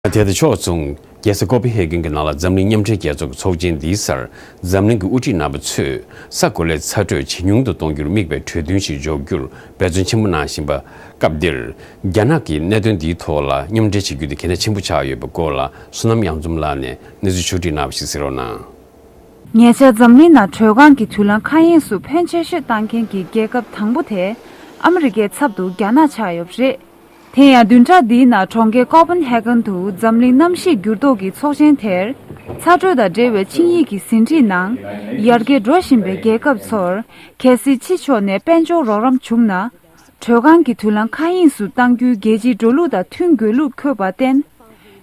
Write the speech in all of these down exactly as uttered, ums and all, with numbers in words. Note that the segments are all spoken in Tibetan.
དེ་དང་ཕྱོགས་མཚུངས། རྒྱལ་ས་ཀོ་པན་ཧེ་གན་གྱི་ནང་ལ་འཛམ་གླིང་མཉམ་འབྲེལ་རྒྱལ་ཚོགས་ཀྱི་ཚོགས་ཆེན་འདིའི་སར་འཛམ་གླིང་གི་དབུ་ཁྲིད་རྣམ་པ་ཚོས་ས་གོ་ལའི་ཚ་དྲོད་ཇེ་ཉུང་དུ་གཏོང་རྒྱུར་དམིགས་པའི་གྲོས་མཐུན་ཞིག་འཇོག་རྒྱུར་འབད་བརྩོན་ཆེན་པོ་གནང་བཞིན་པ། སྐབས་འདིར་རྒྱ་ནག་གིས་གནད་དོན་འདིའི་ཐོག་ལ་མཉམ་འབྲེལ་བྱེད་རྒྱུ་དེ་གལ་གནད་ཆེན་པོ་ཆགས་ཡོད་པའི་སྐོར་ལ་བསོད་ནམས་གཡང་འཛོམས་ལགས་ནས་གནས་ཚུལ་ཕྱོགས་བསྒྲིགས་གནང་བ་ཞིག་གསན་རོགས་གནང་། ཉེ་ཆར་འཛམ་གླིང་ནང་དྲོད་ཁང་གི་དུག་རླངས་མཁའ་དབྱིངས་སུ་ཕོན་ཆེ་ཤོས་བཏང་མཁན་གྱི་རྒྱལ་ཁབ་དང་པོ་དེ་ཨ་མི་རི་ཀའི་ཚབ་ཏུ་རྒྱ་ནག་ཆགས་ཡོད་པ་རེད། དེ་ཡང་བདུན་ཕྲག་འདིའི་ནང་གྲོང་ཁྱེར་ཀོ་པན་ཧེ་གན་དུ་འཛམ་གླིང་གནམ་གཤིས་འགྱུར་ལྡོག་གི་ཚོགས་ཆེན་དེར། ཚ་དྲོད་དང་འབྲེལ་བའི་ཆིངས་ཡིག་གི་ཟིན་བྲིས་ནང་། ཡར་རྒྱས་འགྲོ་བཞིན་པའི་རྒྱལ་ཁབ་ཚོར་གལ་སྲིད་ཕྱི་ཕྱོགས་ནས་དཔལ་འབྱོར་རོགས་རམ་བྱུང་ན། དྲོད་ཁང་གི་དུག་རླངས་མཁའ་དབྱིངས་སུ་གཏང་རྒྱུའི་རྒྱལ་སྤྱིའི་འགྲོ་ལུགས་དང་མཐུན་དགོས་ལུགས་འཁོད་པར་བརྟེན།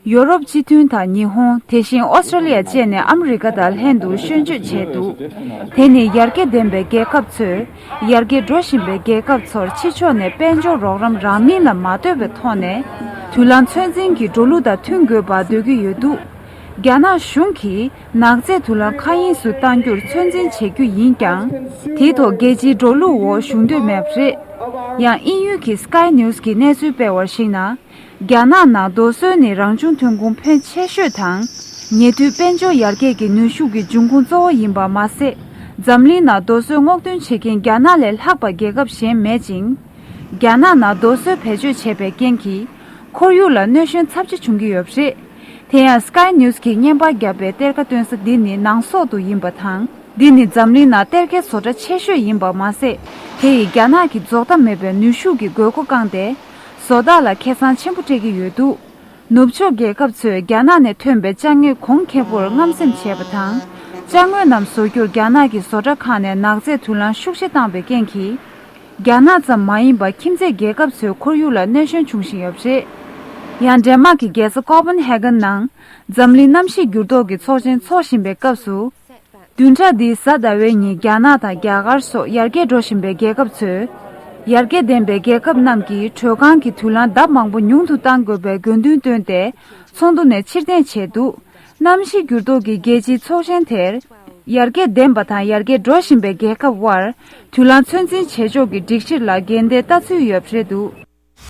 ཡོ་རོབ་སྤྱི་མཐུན་དང་ཉི་ཧོང་། དེ་བཞིན་ཨོ་སི་ཀྲོ་ལི་ཡ་བཅས་ནས་ཨ་མི་རི་ཀ་དང་ལྷན་དུ་སྐྱོན་བརྗོད་བྱས་འདུག་དེ་ནི་ཡར་རྒྱས་ལྡན་པའི་རྒྱལ་ཁབ་ཚོས་ཡར་རྒྱས་འགྲོ་བཞིན་པའི་རྒྱལ་ཁབ་ཚོར་ཕྱི་ཕྱོགས་ནས་དཔལ་འབྱོར་རོགས་རམ་རག་མིན་ལ་མ་ལྟོས་པའི་ཐོག་ནས། དུག་རླངས་ཚོད་འཛིན་གྱི་འགྲོ་ལུགས་དང་མཐུན་དགོས་པར་འདོད་ཀྱི་ཡོད་འདུག་རྒྱ་ནག་གཞུང་གིས་ནག་རྫས་དུག་རླངས་མཁའ་དབྱིངས་སུ་གཏང་རྒྱུར་ཚོད་འཛིན་བྱེད་རྒྱུ་ཡིན་ཀྱང་། དེའི་ཐོག་རྒྱལ་སྤྱིའི་འགྲོ་ལུགས་འོག་ཞུགས་འདོད་མེད་པ་རེད། ཡང་དབྱིན་ཡུལ་གྱི་Sky News་གིས་གནས་ཚུལ་སྤེལ་བར་གཞིགས་ན། རྒྱ་ནག་ནང་རྡོ་སོལ་ནི་རང་བྱུང་ཐོན་ཁུངས་ཕོན་ཆེ་ཤོས་དང་། ཉེ་དུས་དཔལ་འབྱོར་ཡར་རྒྱས་ཀྱི་ནུས་ཤུགས་ཀྱི་འབྱུང་ཁུངས་གཙོ་བོ་ཡིན་པ་མ་ཟད། འཛམ་གླིང་ནང་རྡོ་སོལ་སྔོག་འདོན་བྱེད་མཁན་རྒྱ་ནག་ལས་ལྷག་པ་རྒྱལ་ཁབ་གཞན་མེད་ཅིང་། རྒྱ་ནག་ནང་རྡོ་སོལ་བེད་སྤྱོད་བྱས་པའི་རྐྱེན་གྱིས། ཁོར་ཡུག་ལ་གནོད་སྐྱོན་ཚབས་ཆེ་བྱུང་གི་ཡོད་པ་རེད། དེ་ཡང་Sky News་གིས་བརྙན་པར་བརྒྱབ་པའི་གཏེར་ཁ་སྟོན་ས་འདི་ནི་ནང་སོག་ཏུ་ཡིན་པ་དང་། འདི་ནི་འཛམ་གླིང་ནང་གཏེར་ཁའི་བཟོ་གྲྭ་ཆེ་ཤོས་ཡིན་པ་མ་ཟད། དེ་ཡིས་རྒྱ་ནག་གི་རྫོགས་མཐའ་མེད་པའི་ནུས་ཤུགས་ཀྱི་དགོས་མཁོ་བསྐངས་ཏེ། བཟོ་ལྟ་ལ་ཁེ་བཟང་ཆེན་པོ་སྤྲད་ཀྱི་ཡོད་འདུག་ནུབ་ཕྱོགས་རྒྱལ་ཁབ་ཚོས་རྒྱ་ནག་ནས་ཐོན་པའི་ཅ་དངོས་གོང་ཁེ་པོར་རྔམ་སེམས་བྱས་པ་དང་། ཅ་དངོས་རྣམས་བཟོ་རྒྱུར་རྒྱ་ནག་གི་བཟོ་གྲྭ་ཁག་ནས་ནག་རྫས་དུག་རླངས་ཤུགས་ཆེ་བཏང་པའི་རྐྱེན་གྱིས། རྒྱ་ནག་ཙམ་མ་ཡིན་པར་ཁྱིམ་མཚེས་རྒྱལ་ཁབ་ཚོའི་ཁོར་ཡུག་ལ་གནོད་སྐྱོན་འབྱུང་བཞིན་ཡོད་པ་རེད། ཡང་ཌེན་མཱག་གི་རྒྱལ་ས་ཀོ་པན་ཧེ་གན་ནང་འཛམ་གླིང་གནམ་གཤིས་འགྱུར་ལྡོག་གི་ཚོགས་ཆེན་འཚོགས་བཞིན་པའི་སྐབས་སུ། བདུན་ཕྲག་འདིའི་གཟའ་ཟླ་བའི་ཉིན་རྒྱ་ནག་དང་རྒྱ་གར་སོགས་ཡར་རྒྱས་འགྲོ་བཞིན་པའི་རྒྱལ་ཁབ་ཚོས། ཡར་རྒྱས་ལྡན་པའི་རྒྱལ་ཁབ་རྣམས་ཀྱིས་དྲོད་ཁང་གི་དུག་རླངས་ལྡབ་མང་པོ་ཉུང་དུ་གཏང་དགོས་པའི་དགོས་འདུན་བཏོན་ཏེ། ཚོགས་འདུ་ནས་ཕྱིར་འཐེན་བྱས་འདུག་གནམ་གཤིས་འགྱུར་ལྡོག་གི་རྒྱལ་སྤྱིའི་ཚོགས་ཆེན་དེར། ཡར་རྒྱས་ལྡན་པ་དང་ཡར་རྒྱས་འགྲོ་བཞིན་པའི་རྒྱལ་ཁབ་དབར། དུག་རླངས་ཚོད་འཛིན་བྱེད་ཕྱོགས་ཀྱི་སྒྲིག་གཞིར་ལ་འགལ་ཟླའི་ལྟ་ཚུལ་ཡོད་པ་རེད་འདུག